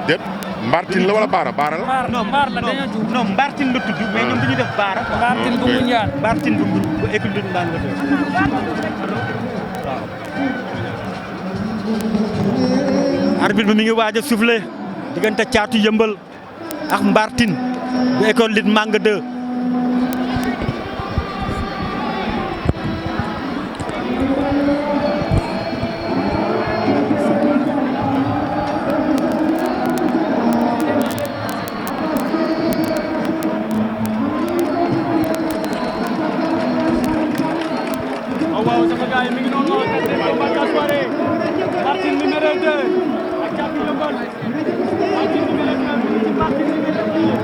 déet Mbartine la wala Baara Baara la. non Mbar la dañoo juum. non Mbartine la tudd mais ñoom dañuy def Baara. Mbartine bu Ngunjaan. Mbartine bu école de Ndande la. waaw. arbitre bi mi ngi waaj a soufflé diggante Caatu Yëmbal ak Mbartine bu école lit Manga 2. waaw sama gars yi mi ngi noonu Mbartine numéro 2 ak Caatu Yëmbal Mbartine numéro 2 Mbartine numéro 2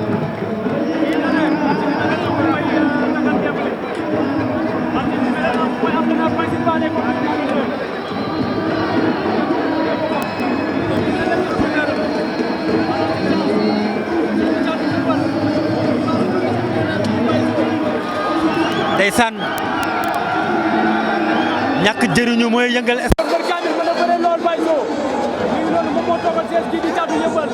ndeysaan ñàkk jëriñu mooy yëngal Kamil mën a bëre lool bay so mi ngi noonu moom moo toogal sees kii di Caatu Yëmbal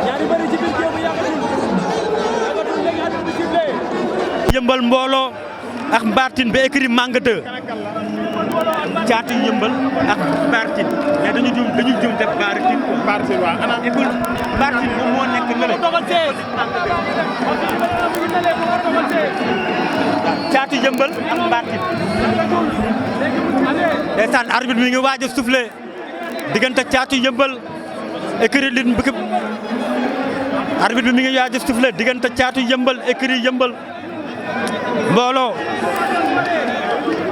ñaari bëri ci biir géew bu yàggatul léegi at bi sifflé Yëmbal mbooloo ak Mbartine ba écrit Manga 2 Caatu Yëmbal ak Mbartine mais dañu juum def Mbartine Mbartine waaw ana école Mbartine moom moo nekk nële toogal sees Caatu Yëmbal ak Mbartine ndeysaan arbitre mi ngi waaj a soufflé diggante Caatu Yëmbal écrit lit mbëkk arbitre bi mi ngi waaj a soufflé diggante Caatu Yëmbal écrit Yëmbal mbooloo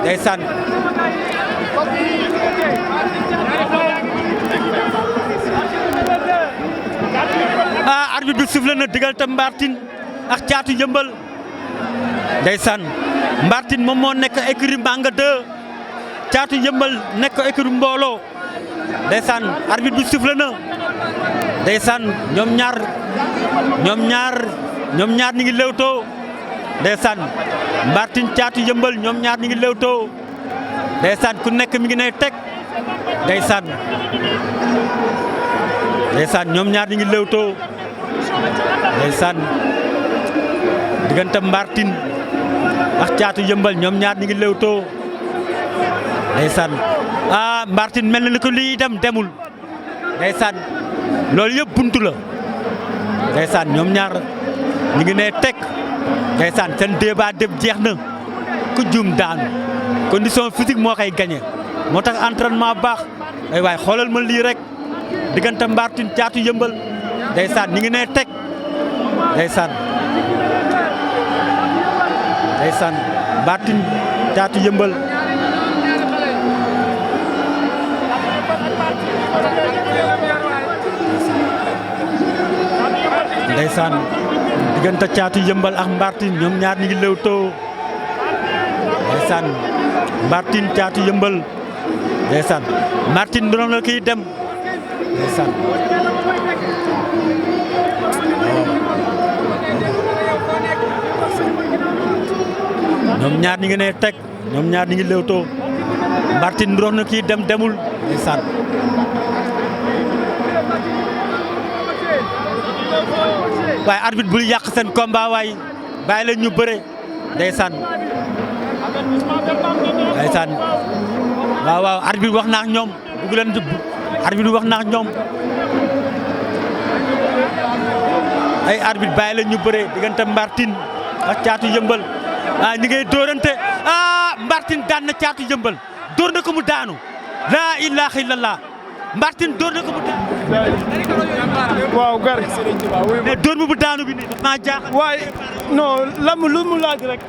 ndeysaan arbitre bi soufflé na diggante Mbartine ak Caatu Yëmbal ndeysaan Mbartine moom moo nekk écurie Manga 2 Caatu Yëmbal nekk écurie mbooloo ndeysaan arbitre bi soufflé na ndeysaan ñoom ñaar ñi ngi lewtoo ndeysaan Mbartine Caatu Yëmbal ñoom ñaar ñi ngi lewtoo ndeysaan ku nekk mi ngi ne teg ndeysaan ñoom ñaar ñi ngi lewtoo ndeysaan diggante Mbartine ak Caatu Yëmbal ñoom ñaar ñi ngi lewtoo ndeysaan Mbartine mel na ni ko lii demul ndeysaan loolu yëpp buntu la ndeysaan ñoom ñaar ñi ngi ne teg ndeysaan seen débat jeex na ku juum daanu condition physique moo koy gagné moo tax entraînement baax ay waay xoolal ma lii rek diggante Mbartine Caatu Yëmbal ndeysaan ñi ngi ne teg ndeysaan Mbartine Caatu Yëmbal ndeysaan diggante Caatu Yëmbal ak Mbartine ñoom ñaar ñi ngi lewtoo ndeysaan Mbartine Caatu Yëmbal ndeysaan Mbartine doon la kiy dem ndeysaan ñoom ñaar ñi ngi ne teg ñoom ñaar ñi ngi lewtoo Mbartine doon na kiy demul ndeysaan waaye arbitre bul yàq seen combat waay bàyyi leen ñu bëre ndeysaan waaw arbitre wax na ak ñoom bëgg leen arbitre wax na ak ñoom ay arbitre bàyyi leen ñu bëre diggante Mbartine ak Caatu Yëmbal ñi ngay dóorante Mbartine daan na Caatu Yëmbal dóor na ko mu daanu laa ilaaha illallah Mbartine dóor na ko mu daanu waaw gar mais dóor bu daanu bi nii daf maa jaaxal waaye non lamb lu mu laaj rek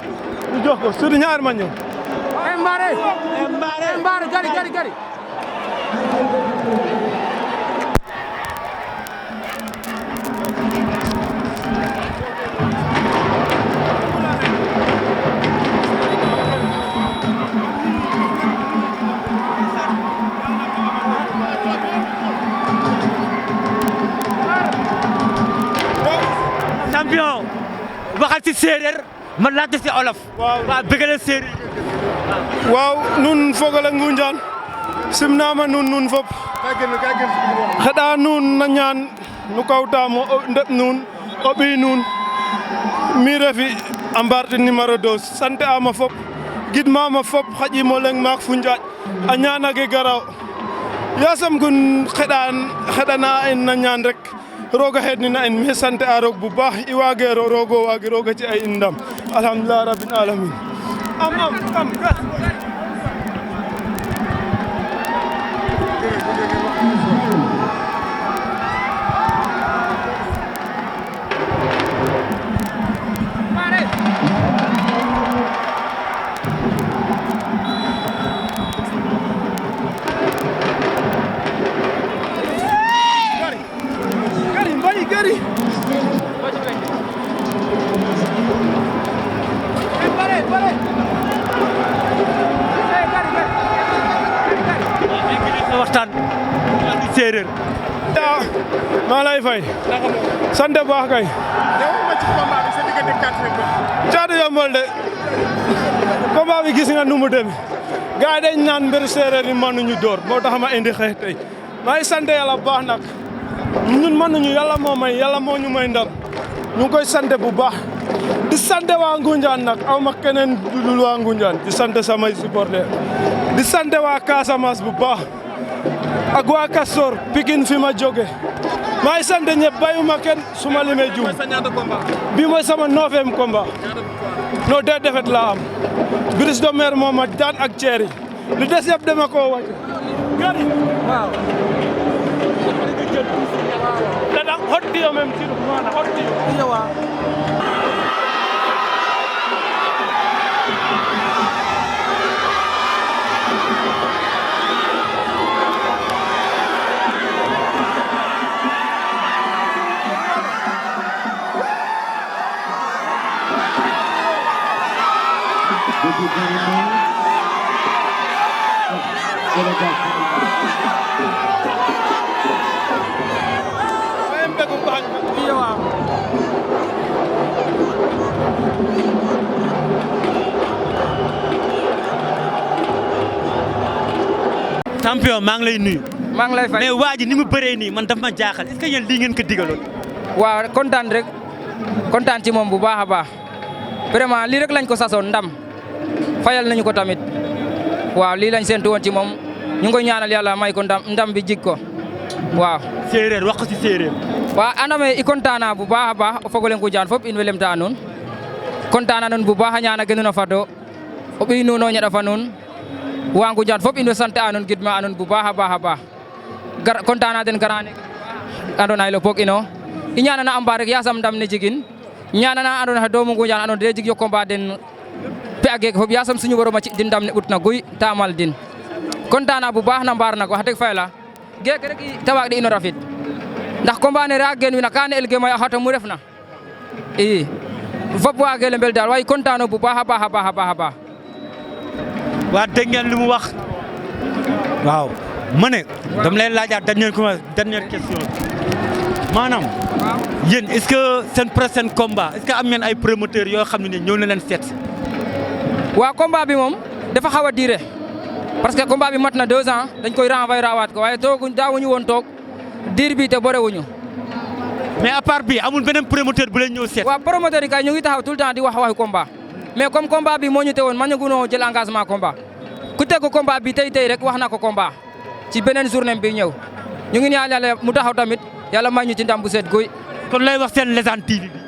ñu jox ko su ñaar ma ñëw Mbaare gari champion waxal ci séeréer man laajte ci olof. waaw bëgg na séeréer. waaw nun fogole Ngunjaan simnama nun fop xeɗa nuun na ñaan nu kawtamo o ndeɓ nuun o ɓiy nuun mi refi a mbartin numéro 2 sante ama fop gidmama fop xaƴimo leng maak fu njaƴ a ñaanage garaw yasam gun xeɗana in na ñaan rek roga xeɗnina in mi sante a roog bu baax i waagero roogo waagi roga ci ay in ndam alhamdulillah rabbil alamin am Gary waxtaan di séeréer maa lay fay sant baax kay Caatu Yeumbeul de combat bi gis nga nu mu demee gars yi dañ naan mbir séeréer yi mënuñu door moo tax ma indi xeex tey maa ngi sant yàlla baax nag ñun mënuñu yàlla moo ñu may ndam ñu ngi koy sant bu baax di sant waa Ngunjaan nag aw ma keneen dudul waa Ngunjaan di sant samay supporter di sant waa Casamance bu baax ak waa Castor Pikine fi ma jóge maa ngi sant ñëpp bayuma kenn su ma limee juum bii mooy sama 9e combat non 2 défaites laa am Brise de Mer moo ma daan ak ceeri li des yëpp dama koo wàcc gari waaw dada hoddiyo même tiɗum mana hoddiyo iyowa champion maa ngi lay nuyu. maa ngi lay fay mais waa ji ni mu bëree nii man daf ma jaaxal est-ce que yéen lii ngeen ko digaloon. waaw kontaan rek kontaan ci moom bu baax a baax vraiment lii rek lañ ko sasoon ndam fayal nañu ko tamit waaw lii lañ séntu woon ci moom ñu ngi koy ñaanal yàlla may ko ndam bi jig ko waaw. séeréer wax ko si séeréer. waaw andame i kontaana bu baax a baax o fogole Ngunjaan fop in way lemta nuun kontaana nuun bu baax a ñaana genuna fado o ɓiy nuun o ñaɗa fa nuun waa Ngunjaan fop in way sant a nuun gidma a nuun bu baax a baax kontaana den gara neke andoona yee le pog ino i ñaanana a mba rek yasam ndam ne jegin ñaanana andoona yee doomu Ngunjaan andoona yee jeg yo combat den pe a geek fop yasam suñu borom a ci din ndam ne ɓutna guy ta amal din kontaana bu baax na mbaar nak wax deg fa yala geek rek ta waag di ino rafid ndax combat ne ra gen wina ka ne el ge may a xata mu refna i fop waage le mbel daal way kontaano bu baax a baax waa dégg ngeen li mu wax waaw ma ne dama lay laajaat dernière question maanaam yéen est-ce que seen prochain combat est-ce que am ngeen ay promoteurs yoo xam ne ñëw na leen seet waaw combat bi moom dafa xaw a diire parce que combat bi mat na 2 ans dañ koy renvoyer rawaat ko waaye daawuñu woon toog diir bi te borewuñu mais à part bi amul beneen promoteur bu leen ñëw seet. waaw promoteur yi kay ñu ngi taxaw tout le temps di wax waxi combat mais comme combat bi moo ñu teewoon ma ñu gunoo jël engagement combat ku teg ko combat bi tey rek wax na ko combat ci beneen journée bi ñëw ñu ngi ñaan yàlla mu taxaw tamit yàlla may ñu ci ndam bu set guy. kon lay wax seen Légende TV bi.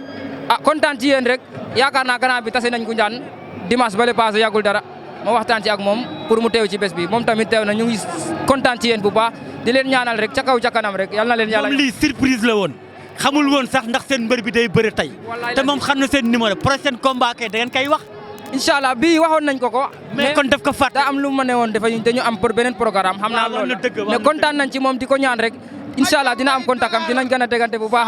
kontaan ci yéen rek yaakaar naa gannaaw bi tase nañ Ngunjaan dimanche bale passé yàggul dara ma waxtaan ci ak moom pour mu teew ci bés bi moom tamit teew na ñu ngi kontaan ci yéen bu baax di leen ñaanal rek ca kaw ca kanam rek yàlla na leen yàlla. moom lii surprise la woon xamul woon sax ndax seen mbër bi day bëre tey te moom xam na seen numéro prochain combat kay da ngeen koy wax. incha allah bii waxoon nañ ko ko. mais kon daf ko fàtte. daa am lu mu ma ne woon dañu am pour beneen programme. xam naa loolu mais kontaan nañ ci moom di ko ñaan rek incha allah dina am contact am dinañ gën a déggante bu baax.